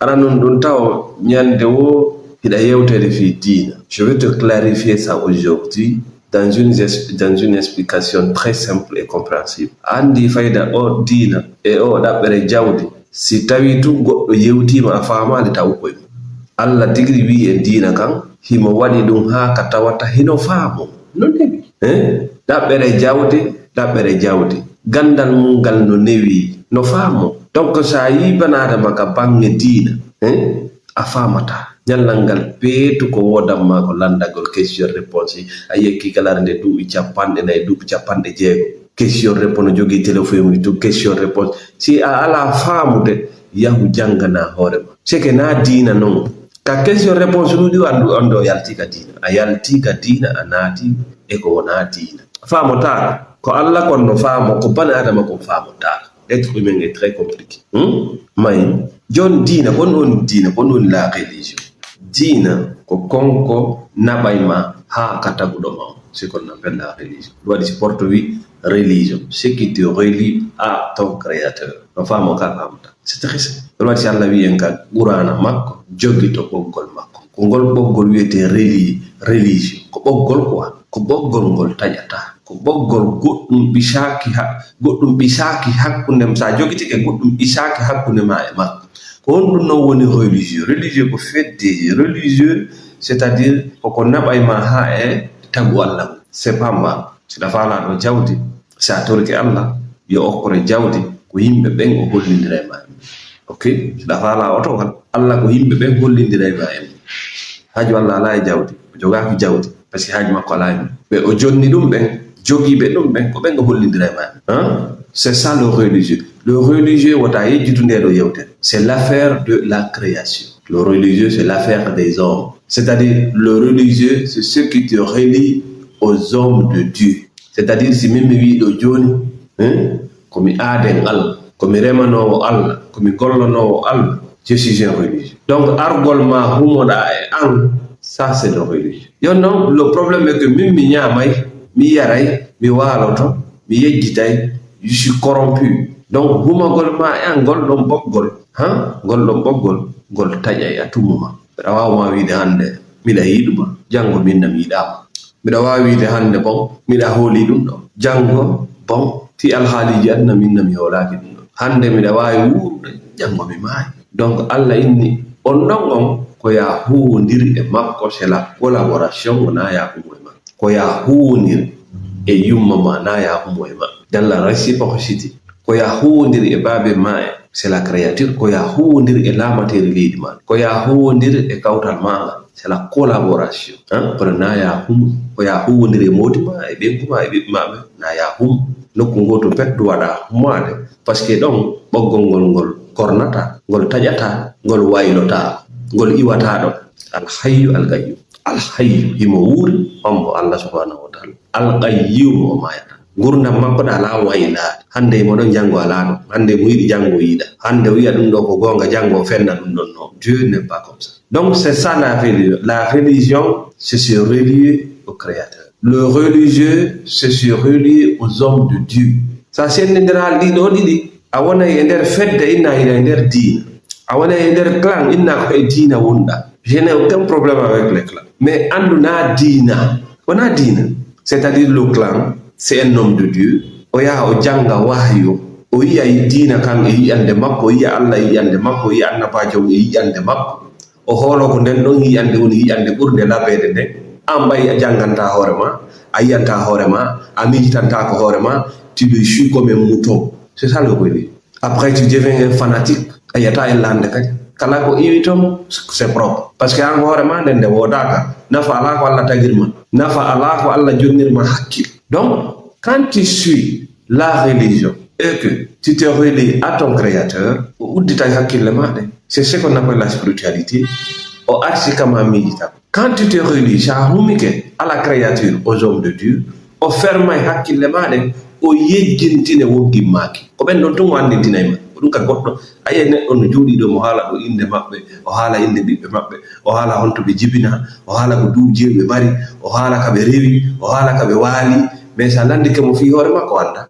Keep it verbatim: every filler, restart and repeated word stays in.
Aɗa non ɗum taw ñande wo hiɗa yewtere fii diina. Je vais te clarifier ça aujourd'hui dans une, dans une explication très simple et compréhensible. A anndi fayda o diina e o ɗaɓɓere jawdi. Si tawi tun goɗɗo yewtiima a faamaali taw koye mum. Alla tigiri wi'i e diina kan, himo waɗi ɗum haa ka tawata hino faamoo. No newi. Eh? Ɗaɓɓere jawdi, ɗaɓɓere jawdi. Ganndal mum ngal no newi, no faamoo. Donc, so a yii banaadama ka baŋŋe diina, eh? A faamataa. Ñallal ngal peetu ko woodan maa ko lanndagol question réponse. A yekkii kala nde duuɓi capanɗe nayi, duuɓi capanɗe jeego. Question réponse, no jogii téléphone mum tun, question réponse. Si a alaa faamude, yahu jannganaa hoore ma. Seke naa diina non. Ka question réponse ɗuuɗi o anndu on ɗo yaltii ka diina. A yaltii ka diina, a naati e ko wonaa diina. Faamotaako. Ko Alla kon no faamoo, ko bani Aadama kon faamotaako. Être humain est très compliqué. Hmm? May, jon diina, kon woni diina, kon woni la religion. Diina ko konko naɓay ma haa ka taguɗo ma on. C'est qu'on appelle la religion. Ɗum waɗi si porto wi religion. Ce qui te relie à ton créateur. No faamoo ka faamata. C'est très simple. Ɗum waɗi si Alla wi en ka Qur'aana makko, jogito ɓoggol makko. Ko ngol ɓoggol wiyetee reli-, religion. Ko ɓoggol quoi. Ko ɓoggol ngol taƴataa. Ko ɓoggol goɗɗum ɓisaaki ha-, goɗɗum ɓisaaki hakkunde, so a jogitike goɗɗum ɓisaaki hakkunde ma e makko. Ko honɗum non woni religieux? Religieux ko feddeeji. Religieux, c'est-à-dire, koko naɓay ma haa e tagu Alla ngu. C'est pas mal. Si ɗa faalaa ɗo jawdi, si a torike Alla, yo okkore jawdi, ko yimɓe ɓen o hollindira e ma en. Ok? Si ɗa faalaa otowal, Alla ko yimɓe ɓen hollindira e ma en. Haaju Alla alaa e jawdi, o jogaaki jawdi, parce que haaju makko alaa e mum. Ɓe o jonni ɗum ɓen, jogiiɓe ɗum ɓen, ko ɓen o hollindira e ma en. Hein? C'est ça le religieux. Le religieux, wota yejjitu nde ɗo yewtere. C'est l'affaire de la création. Le religieux, c'est l'affaire des hommes. C'est-à-dire, le religieux, c'est ce qui te relie aux hommes de Dieu. C'est-à-dire, si min mi wii ɗo jooni, hein, ko mi aaden Alla, ko mi remanoowo Alla, ko mi gollonoowo Alla, je suis un religieux. Donc, argol ma humoɗaa e an, ça c'est le religieux. Yo non, le problème est que min mi ñaamay, mi yaray, mi waaloto, mi yejjitay, je suis corrompu. Donc, humagol ma e an ngol ɗon ɓoggol, han, ngol ɗon ɓoggol, ngol taƴay a tumuma. Aɗa waawi ma wiide hannde, miɗa yiɗuma, janngo min nam yiɗaama. Miɗa waawi wiide hannde, bon, miɗa hooli ɗum ɗo. Janngo, bon, fii alhaaliiji aduna min nam mi hoolaaki ɗum ɗo. Hannde miɗa waawi wuurude, janngo mi maayi. Donc, Alla inni, on ɗon on, ko ya huwondiri e makko, c'est la collaboration, wonaa ya humo e makko. Ko ya huwondiri e yumma ma, naa ya humo e makko. Dans la réciprocité. Ko ya huwondiri e baabe ma e, c'est la créature. Ko ya huwondiri e laamateeri leydi ma. Ko ya huwondiri e kawtal ma ngal. C'est la collaboration. Hein? Kono na ya hum, ko ya huwondiri e moodi ma, e ɓeyngu ma, e ɓiɓɓe ma ɓe, na ya hum. Nokku ngooto pet du waɗa humaade. Parce que ɗon ɓoggol ngol, ngol kornata, ngol taƴata, ngol waylota, ngol iwata ɗon. Al hayyu al qayyum. Al hayyu, himo wuuri, hombo Allah subhanahu wa ta'ala. Al qayyum, o maayata. Ngurdam makko ɗa alaa waylaade. Hannde mo ɗon, janngo alaa ɗon. Hannde mo yiɗi, janngo yiɗa. Hannde o wi'a ɗum ɗo ko goonga, janngo o fenna ɗum ɗon. Non, Dieu n'est pas comme ça. Donc, c'est ça la religion. La religion, c'est se relier au Créateur. Le religieux, c'est se relier aux hommes de Dieu. Sa sendindiral ɗiɗo ɗiɗi, a wonay e nder fedde, inna hiɗa e nder diina. A wonay e nder clan, inna ko e diina wonɗa. Je n'ai aucun problème avec les clans. Mais anndu na diina. Wona diina. C'est-à-dire le clan, c'est un homme de Dieu. O yaha o jannga wahyu. O yi'a diina kan e yi'ande makko, o yi'a Allah e yi'ande makko, o yi'a annabaajo e yi'ande makko. O hoolo ko nden ɗon yi'ande woni yi'ande ɓurnde labeede nden. An ɓay a janngantaa hoore ma, a yi'antaa hoore ma, a miijitantaako hoore ma, tu le suis comme un mouton. C'est ça le religieux. Après, tu deviens un fanatique. A yi'ataa ella hannde kadi. Kala ko iwi ton, c'est propre. Parce que an hoore ma nden nde woodaaka. Nafa alaa ko Allah tagir ma. Nafa alaa ko Allah jonnir ma hakkil. Donc, quand tu suis la religion et que tu te relies à ton créateur, o udditay hakkille ma ɗe. C'est ce qu'on appelle la spiritualité. O arsi kama miijita. Quand tu te relies, sa humike à la créature, aux hommes de Dieu, o fermay hakkille ma ɗe, o yejjintine wonkin maaki. Ko ɓen ɗon tun o anndintinay ma. Ko ɗum ka goɗɗo. A yi'ay neɗɗo no jooɗii ɗo, mo haala ɗo innde maɓɓe, o haala innde ɓiɓɓe maɓɓe, o haala honto ɓe jibinaa, o haala ko duuɓi jeyi ɓe mari, o haala ka ɓe rewi, o haala ka ɓe waali. Mais sa lanndike mo fii hoore makko, o anndaa.